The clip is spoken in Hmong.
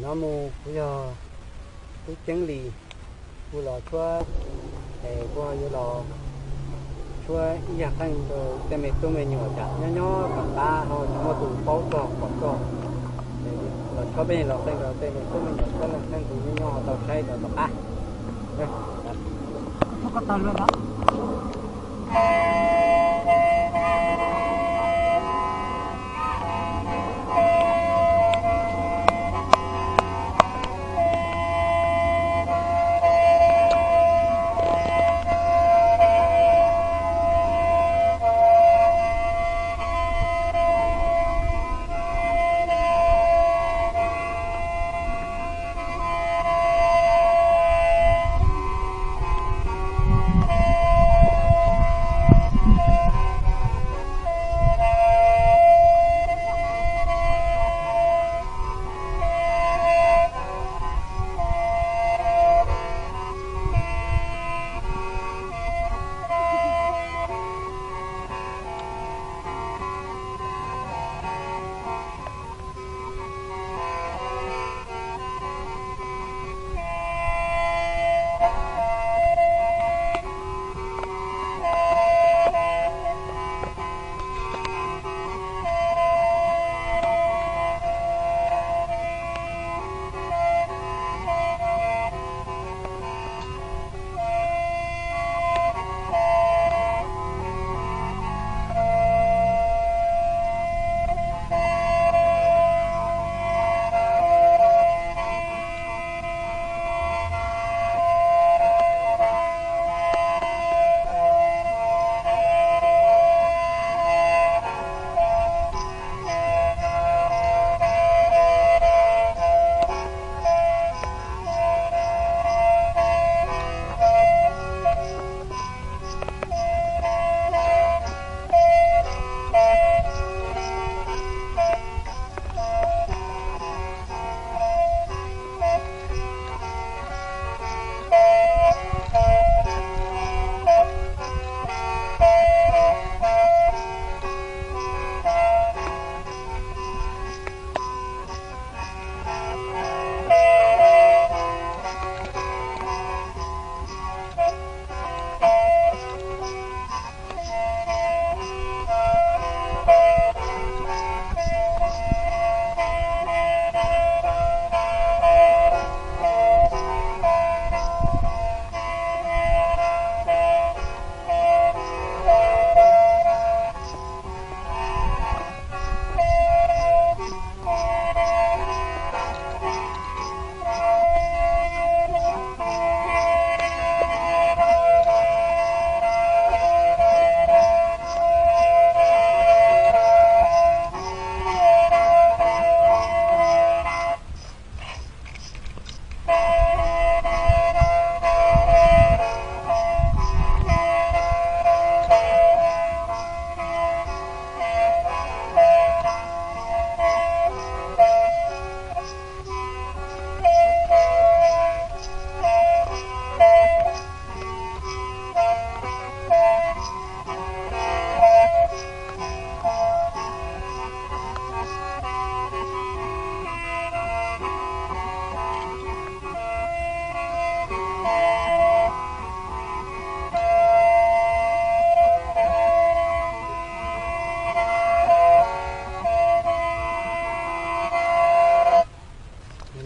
No mus kuv yog Tub Ceeb Lis, kuv los tshuab, es kuv yuav los tshuab ib yam qeej rau tej me tub me nyuam tsam nyob nyob tom qab ho tsis muaj tus paub txog pom txog. Los tshuab peb los qeej rau tej me tub me nyuam tshuab leej qeej tus nyob nyob ho tau saib rau tom qab.